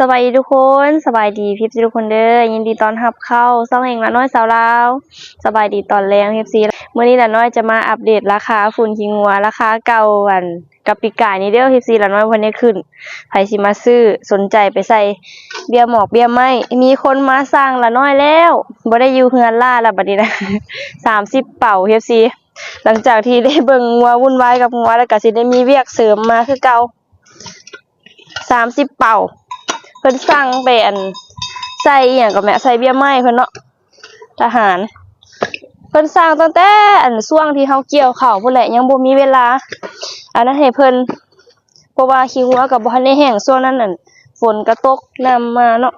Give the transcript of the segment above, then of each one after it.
ສະບາຍດີທຸກຄົນ, ສະບາຍດີເອັຟຊີທຸກຄົນເດີ, ຍິນດີຕ້ອນຮັບເຂົ້າຊ່ອງເອງລະນ້ອຍຊາວລາວ. ສະບາຍດີຕອນແລງເອັຟຊີ, ມື້ນີ້ລະນ້ອຍຈະມາອັບເດດລາຄາຝຸ່ນຂີ້ງົວ ລາຄາເກົ່າ ອັນ ກັບປີກາຍນີ້ເດີເອັຟຊີ, ລະນ້ອຍບໍ່ໄດ້ຂຶ້ນ. ໃຜຊິມາຊື້ ສົນໃຈໄປໃສ່ເບ້ຍໝອກເບ້ຍໄມ້. ມີຄົນມາສັ່ງລະນ້ອຍແລ້ວ, ບໍ່ໄດ້ຢູ່ເຮືອນຫຼ້າລະບັດນີ້ນະ, ສາມສິບເປົາເອັຟຊີ. ຫຼັງຈາກທີ່ໄດ້ເບິ່ງງົວວຸ່ນວາຍກັບງົວແລ້ວ ກໍຊິໄດ້ມີວຽກເສີມມາຄືເກົ່າ. ສາມສິບເປົາ. ເພິ່ນສັ່ງໄປ ອັນ ໃສ່ອີ່ຫຍັງກໍແມ່ນ ໃສ່ເບ້ຍໄມ້ເພິ່ນເນາະ ທະຫານ. ເພິ່ນສັ່ງຕັ້ງແຕ່ ອັນ ຊ່ວງທີ່ເຮົາກ່ຽວເຂົ້າພຸ້ນແຫຼະ, ຍັງບໍ່ມີເວລາ. ອັນນັ້ນໃຫ້ເພິ່ນ ເພາະວ່າຂີ້ງົວກໍບໍ່ທັນໄດ້ແຫ້ງ. ຊ່ວງນັ້ນ ອັນ ຝົນກໍຕົກນຳມາເນາະ,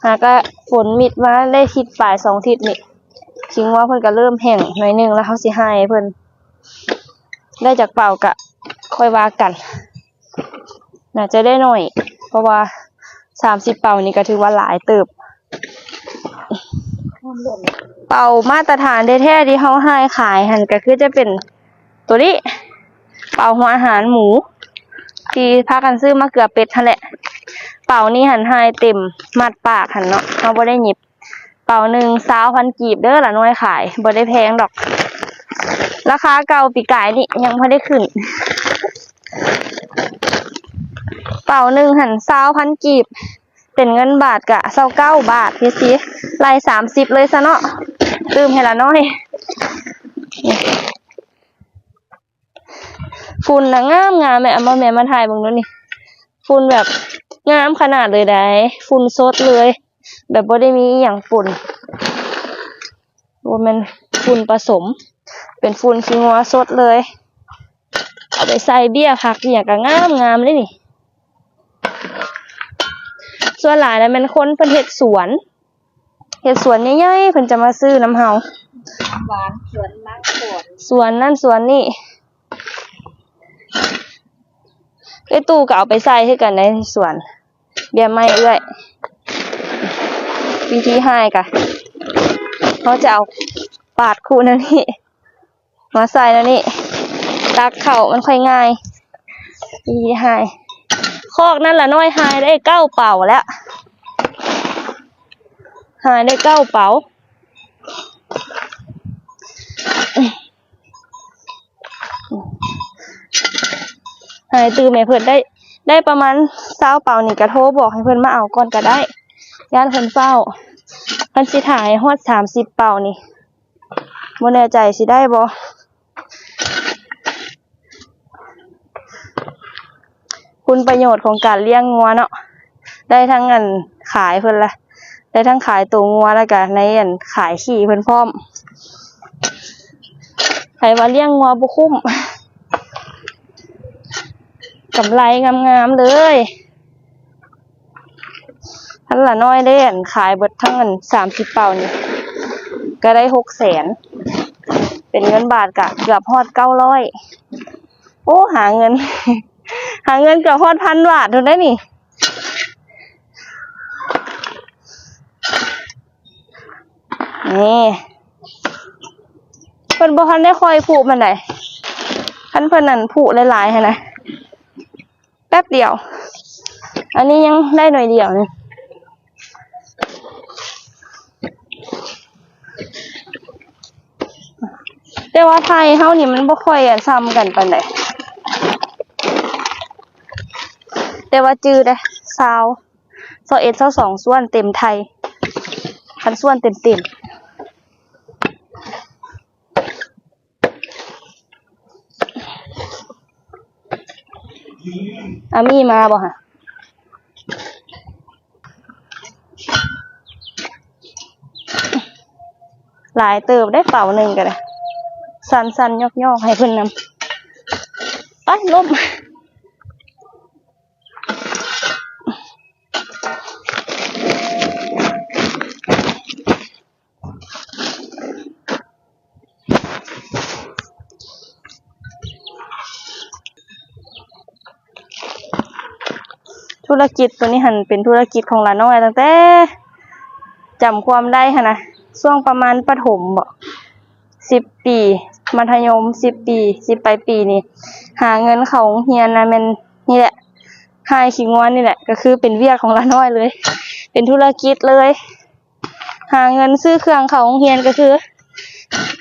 ຫາກະຝົນມິດມາໄດ້ທິດປາຍສອງທິດນີ້ ຂີ້ງົວເພິ່ນກໍເລີ່ມແຫ້ງໜ້ອຍໜຶ່ງ, ແລ້ວເຮົາຊິຫາໃຫ້ເພິ່ນ. ໄດ້ຈັກເປົາກະຄ່ອຍວ່າກັນ. ໜ້າຈະໄດ້ໜ້ອຍ ເພາະວ່າສາມສິບເປົານີ້ກໍຖືວ່າຫຼາຍເຕີບ. ເປົາມາດຕະຖານແທ້ໆ ທີ່ເຮົາຫາຂາຍຫັ້ນ ກໍຄືຈະເປັນໂຕນີ້ ເປົາຫົວອາຫານໝູ ທີ່ພາກັນຊື້ມາເກືອເປັດຫັ້ນແຫຼະ. ເປົານີ້ຫັ້ນຫາເຕັມມັດປາກຫັ້ນເນາະ, ເຮົາບໍ່ໄດ້ຫຍິບ. ເປົາໜຶ່ງ ຊາວພັນກີບເດີ ລະນ້ອຍຂາຍ ບໍ່ໄດ້ແພງດອກ. ລາຄາເກົ່າປີກາຍນີ້ຍັງບໍ່ໄດ້ຂຶ້ນ. ເປົາໜຶ່ງຫັ້ນ ຊາວພັນກີບ, ເປັນເງິນບາດກະຊາວເກົ້າບາດເອັຟຊີ, ໄລ່ສາມສິບເລີຍຊະເນາະ, ຕື່ມໃຫ້ລະນ້ອຍ. ຝຸ່ນນະງາມໆ ແມ່ ເອົາມາ ແມ່ມາຖ່າຍເບິ່ງດູນີ້. ຝຸ່ນແບບງາມຂະໜາດເລີຍໃດ໋, ຝຸ່ນສົດເລີຍ ແບບບໍ່ໄດ້ມີອີ່ຫຍັງປົນ, ບໍ່ແມ່ນຝຸ່ນປະສົມ, ເປັນຝຸ່ນຂີ້ງົວສົດເລີຍ. ເອົາໄປໃສ່ເບ້ຍຜັກອີ່ຫຍັງກໍງາມໆເລີຍນີ້. ສ່ວນຫຼາຍລະແມ່ນຄົນເພິ່ນເຮັດສວນ ເຮັດສວນໃຫຍ່ໆ ເພິ່ນຈະມາຊື້ນຳເຮົາ. ຫວານສວນມັງສວນ ສວນນັ້ນສວນນີ້. ເອື້ອຍຕູ້ກໍເອົາໄປໃສ່ຄືກັນໃນສວນ ເບ້ຍໄມ້ເອື້ອຍ. ວິທີຫາຍກະ ເຮົາຈະເອົາປາດຄູ່ແນວນີ້ ມາໃສ່ແນວນີ້ ຕັກເຂົ້າມັນຄ່ອຍງ່າຍ. ອີຫາຍ ຄອກນັ້ນລະນ້ອຍຫາຍໄດ້ເກົ້າເປົາແລ້ວ, ຫາຍໄດ້ເກົ້າເປົາ. ຫາຍຕື່ມໃຫ້ເພິ່ນໄດ້ ໄດ້ປະມານຊາວເປົານີ້ ກະໂທບອກໃຫ້ເພິ່ນມາເອົາກ່ອນກະໄດ້, ຢ້ານເພິ່ນຟ້າວ. ຄັນຊິຖ້າໃຫ້ຮອດສາມສິບເປົານີ້ ບໍ່ແນ່ໃຈຊິໄດ້ບໍ່. ຄຸນປະໂຫຍດຂອງການລ້ຽງງົວເນາະ, ໄດ້ທັງອັນຂາຍເພິ່ນລະ ໄດ້ທັງຂາຍໂຕງົວ ແລ້ວກະໃນອັນຂາຍຂີ້ເພິ່ນພ້ອມ. ໃຜວ່າລ້ຽງງົວບໍ່ຄຸ້ມ, ກຳໄລງາມໆເລີຍ. ຄັນລະນ້ອຍເດ້ ອັນຂາຍເບິດທັງອັນສາມສິບເປົານີ້ ກໍໄດ້ຫົກແສນ, ເປັນເງິນບາດກະເກືອບຮອດເກົ້າຮ້ອຍ. ໂອ້ ຫາເງິນ ຫາເງິນເກືອບຮອດພັນບາດພຸ້ນໄດ໋ນີ້. ນີ້ ເພິ່ນບໍ່ທັນໄດ້ຄ່ອຍຜຸປານໃດ, ຄັນເພິ່ນນັ້ນຜຸຫຼາຍໆຫັ້ນນະ ແປັບດຽວ. ອັນນີ້ຍັງໄດ້ໜ້ອຍດຽວນີ້. ແຕ່ວ່າໄທເຮົານີ້ມັນບໍ່ຄ່ອຍອັນຊ່ຳກັນປານໃດ, ແຕ່ວ່າຈື່ເດ້ ຊາວ ຊາວເອັດ ຊາວສອງສ່ວນເຕັມໄທ, ຄັນສ່ວນເຕັມໆ. ອາມີມາບໍ່ຫະ? ຫຼາຍເຕີບໄດ໋ ເປົາໜຶ່ງກໍໄດ້, ສັ່ນໆ ຍອກໆ ໃຫ້ເພິ່ນນຳ. ໄປ ລົ້ມ. ທຸລະກິດໂຕນີ້ຫັ້ນ ເປັນທຸລະກິດຂອງຫຼານ້ອຍຕັ້ງແຕ່ຈຳຄວາມໄດ້ຫັ້ນນະ, ຊ່ວງປະມານປະຖົມບໍ ສິບປີ ມັດທະຍົມ ສິບປີ ສິບປາຍປີນີ້ ຫາເງິນເຂົ້າໂຮງຮຽນນະ ແມ່ນນີ້ແຫຼະ. ຮ້າຍຂີ້ງົວນີ້ແຫຼະ ກໍຄືເປັນວຽກຂອງຫຼານ້ອຍເລີຍ ເປັນທຸລະກິດເລີຍ. ຫາເງິນຊື້ເຄື່ອງເຂົ້າໂຮງຮຽນກໍຄື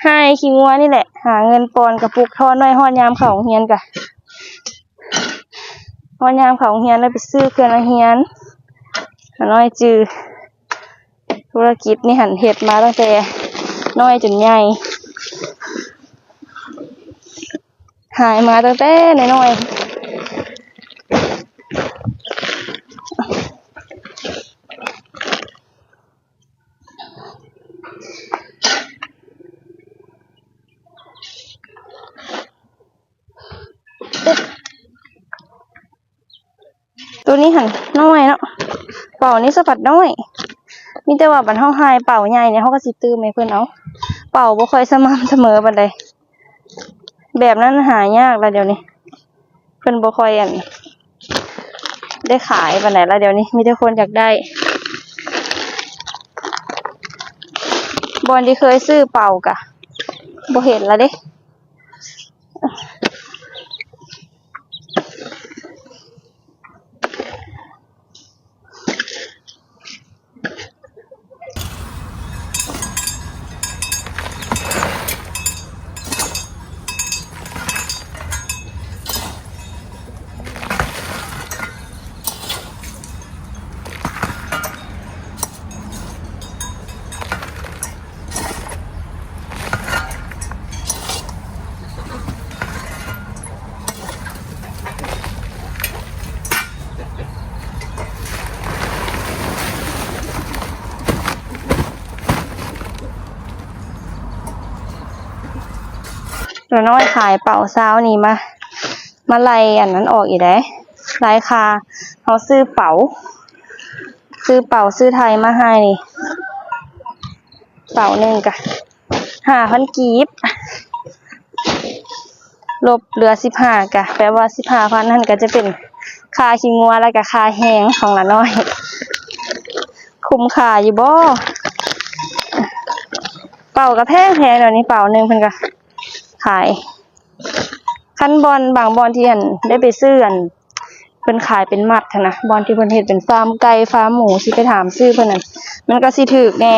ຮ້າຍຂີ້ງົວນີ້ແຫຼະ ຫາເງິນປ່ອນກະປຸກທອນໄວ້ ຮອດຍາມເຂົ້າໂຮງຮຽນກະ ຮອດຍາມເຂົ້າໂຮງຮຽນແລ້ວໄປຊື້ເຄື່ອງໂຮງຮຽນ. ຫຼານ້ອຍຈື່ທຸລະກິດນີ້ຫັ້ນ ເຮັດມາຕັ້ງແຕ່ນ້ອຍຈົນໃຫຍ່ ຫາຍມາຕັ້ງແຕ່ນ້ອຍໆ. ໂຕນີ້ຫັ້ນນ້ອຍເນາະ ເປົານີ້ສະພັດນ້ອຍ ມີແຕ່ວ່າບັດເຮົາຫາຍເປົາໃຫຍ່ນີ້ ເຮົາກໍຊິຕື່ມໃຫ້ເພິ່ນເອົາ ເປົາບໍ່ຄ່ອຍສະໝ່ຳສະເໝີປານໃດ ແບບນັ້ນຫາຍາກລະດຽວນີ້ ເພິ່ນບໍ່ຄ່ອຍ ອັນ ໄດ້ຂາຍປານໃດລະດຽວນີ້ ມີແຕ່ຄົນຢາກໄດ້ ບ່ອນທີ່ເຄີຍຊື້ເປົາກະບໍ່ເຫັນລະເດ້. ຫຼານ້ອຍຂາຍເປົາຊາວນີ້ມາ ມາໄລ່ອັນນັ້ນອອກອີກເດ້ ໄລ່ຄ່າເຮົາຊື້ເປົາ ຊື້ເປົາຊື້ໄທມາໃຫ້ນີ້ ເປົາໜຶ່ງກະຫ້າພັນກີບ ລົບເຫຼືອສິບຫ້າ ກະແປວ່າສິບຫ້າພັນຫັ້ນກະຈະເປັນຄ່າຂີ້ງົວ ແລ້ວກະຄ່າແຮງຂອງຫຼານ້ອຍ ຄຸ້ມຄ່າຢູ່ບໍ່? ເປົາກະແພງໆ ດຽວນີ້ເປົາໜຶ່ງເພິ່ນກະຂາຍ ຄັນບ່ອນ ບາງບ່ອນທີ່ ອັນ ໄດ້ໄປຊື້ ອັນ ເພິ່ນຂາຍເປັນມັດຫັ້ນນະ ບ່ອນທີ່ເພິ່ນເຮັດເປັນຟາມໄກ່ຟາມໝູ ຊິໄປຖາມຊື້ເພິ່ນນັ້ນ ມັນກໍຊິຖືກແດ່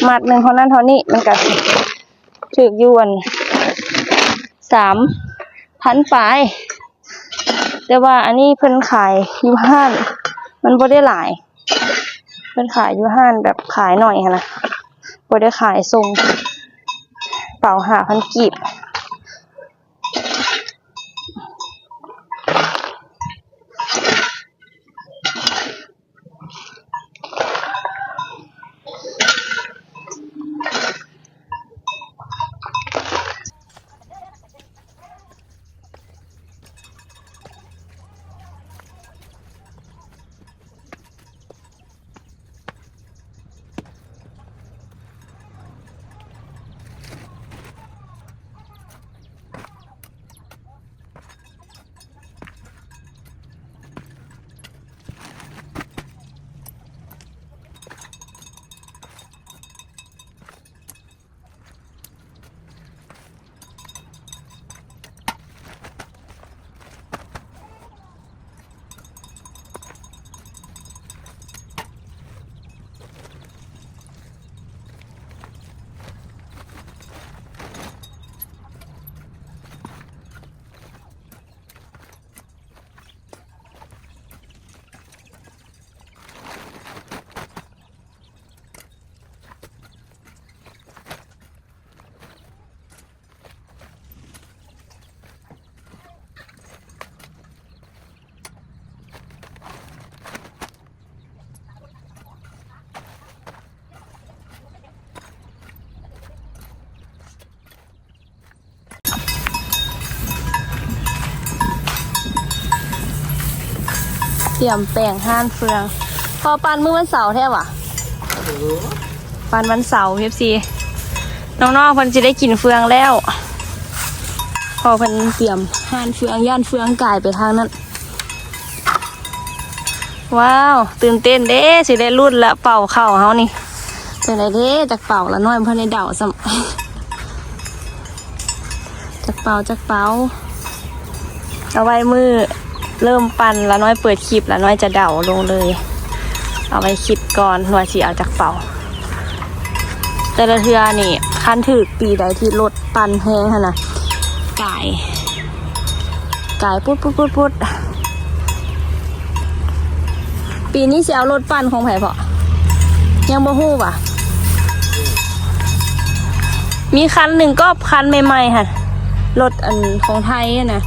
ມັດໜຶ່ງເທົ່ານັ້ນເທົ່ານີ້ ມັນກໍຊິຖືກຢູ່ ອັນ ສາມພັນປາຍ ແຕ່ວ່າອັນນີ້ເພິ່ນຂາຍຢູ່ຮ້ານ ມັນບໍ່ໄດ້ຫຼາຍ ເພິ່ນຂາຍຢູ່ຮ້ານແບບຂາຍໜ້ອຍຫັ້ນນະ ບໍ່ໄດ້ຂາຍສົ່ງ ເປົາຫ້າພັນກີບ. ຕຽມແປງຮ້ານເຟືອງ ພໍປານມື້ວັນເສົາແທ້ຫວາ? ປານວັນເສົາ ເອັຟຊີ ນ້ອງໆ ເພິ່ນຊິໄດ້ກິນເຟືອງແລ້ວ ພໍເພິ່ນຕຽມຮ້ານເຟືອງ ຢ້ານເຟືອງກາຍໄປທາງນັ້ນ. ວ້າວ ຕື່ນເຕັ້ນເດ້ ຊິໄດ້ລຸ້ນລະ ເປົາເຂົ້າຮົານີ້ ຈັ່ງໃດເດ້ ຈັກເປົາ ລະນ້ອຍບໍ່ທັນໄດ້ເດົາຊ້ຳ ຈັກເປົາ ຈັກເປົາ ເອົາໄວ້ມື້ ເລີ່ມປັ່ນ ລານ້ອຍເປີດຄລິບ ລານ້ອຍຈະເດົາລົງເລີຍ. ເອົາໄວ້ຄິດກ່ອນວ່າຊິເອົາຈັກເປົາ. ແຕ່ລະເທື່ອນີ້ ຄັນຖືກປີໃດທີ່ລົດປັ່ນແຮງຫັ້ນນະ ກາຍ ກາຍປຸດໆໆໆ. ປີນີ້ຊິເອົາລົດປັ່ນຂອງໃຜເພາະ? ຍັງບໍ່ຮູ້ຫວາ? ມີຄັນໜຶ່ງກໍຄັນໃໝ່ໆຫັ້ນ ລົດອັນຂອງໄທຫັ້ນນະ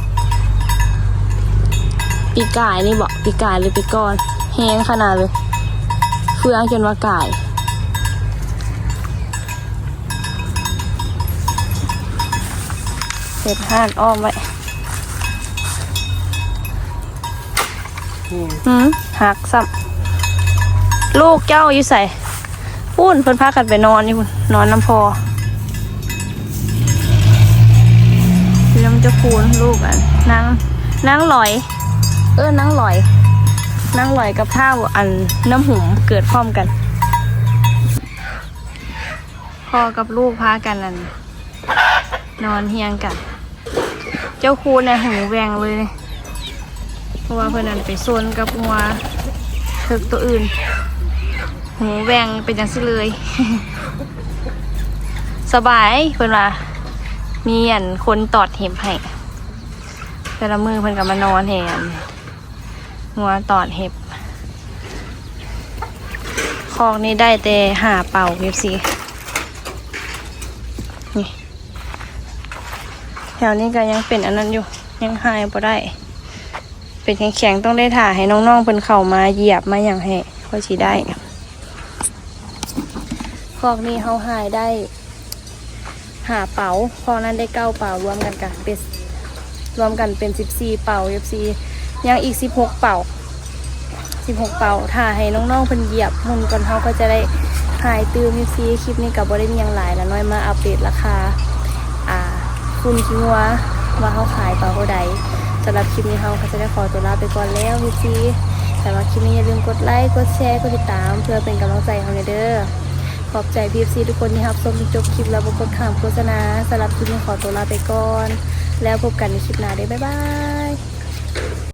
ປີກາຍນີ້ເບາະ ປີກາຍຫຼືປີກ່ອນ ແຮງຂະໜາດເລີຍ ເຟືອງຈົນວ່າກາຍ. ເຮັດຮ້ານອ້ອມໄວ້. ອືມ ຫັກຊ້ຳ. ລູກເຈົ້າຢູ່ໃສ? ພຸ້ນ ເພິ່ນພາກັນໄປນອນຢູ່ພຸ້ນ ນອນນຳພໍ່. ຢູ່ນຳເຈົ້າຄູນ ລູກອັນ ນາງ ນາງຫຼອຍ ເອີ້ນນາງຫຼອຍ ນາງຫຼອຍກັບທ້າວອັນ ນ້ຳຫຸມເກີດພ້ອມກັນ. ພໍ່ກັບລູກພາກັນ ອັນ ນອນຮຽງກັນ. ເຈົ້າຄູນນະຫູແຫວ່ງເລີຍ ເພາະວ່າເພິ່ນ ອັນ ໄປຊົນກັບງົວເຖິກໂຕອື່ນ. ຫູແຫວ່ງເປັນຈັ່ງຊີ້ເລີຍ. ສະບາຍ ເພິ່ນວ່າ ມີ ອັນ ຄົນຕອດເຫັບໃຫ້. ແຕ່ລະມື້ເພິ່ນກໍມານອນໃຫ້ ອັນ ງົວຕອດເຫັບ. ຄອກນີ້ໄດ້ແຕ່ຫ້າເປົາ ເອັຟຊີ ນີ້. ແຖວນີ້ກໍຍັງເປັນອັນນັ້ນຢູ່ ຍັງຫາຍບໍ່ໄດ້ ເປັນແຂງໆ ຕ້ອງໄດ້ຖ້າໃຫ້ນ້ອງໆ ເພິ່ນເຂົ້າມາຢຽບມາຫຍັງໃຫ້ ຄ່ອຍຊິໄດ້. ຄອກນີ້ເຮົາຫາຍໄດ້ຫ້າເປົາ ຄອກນັ້ນໄດ້ເກົ້າເປົາ ລວມກັນກະເປັນ ລວມກັນເປັນສິບສີ່ເປົາ ເອັຟຊີ ຍັງອີກສິບຫົກເປົາ ສິບຫົກເປົາ. ຖ້າໃຫ້ນ້ອງໆ ເພິ່ນຢຽບໝຸ່ນກ່ອນ ເຮົາກໍຈະໄດ້ຫາຍຕື່ມ ເອັຟຊີ. ຄລິບນີ້ກໍບໍ່ໄດ້ມີຫຍັງຫຼາຍ ລານ້ອຍມາອັບເດດລາຄາ ອ່າ ຝຸ່ນຂີ້ງົວ ວ່າເຮົາຂາຍເປົາເທົ່າໃດ. ສຳລັບຄລິບນີ້ເຮົາກໍຈະໄດ້ຂໍຕົວລາໄປກ່ອນແລ້ວ ເອັຟຊີ. ສຳລັບຄລິບນີ້ຢ່າລືມກົດໄລ ກົດແຊ ກົດຕິດຕາມ ເພື່ອເປັນກຳລັງໃຈໃຫ້ເຮົາແດ່ເດີ້. ຂອບໃຈ ເອັຟຊີ ທຸກຄົນທີ່ຮັບຊົມຈົນຈົບຄລິບ ແລະ ບໍ່ກົດຂ້າມໂຄສະນາ. ສຳລັບຄລິບນີ້ຂໍຕົວລາໄປກ່ອນ ແລ້ວພົບກັນໃນຄລິບໜ້າເດີ້. ບາຍບາຍ.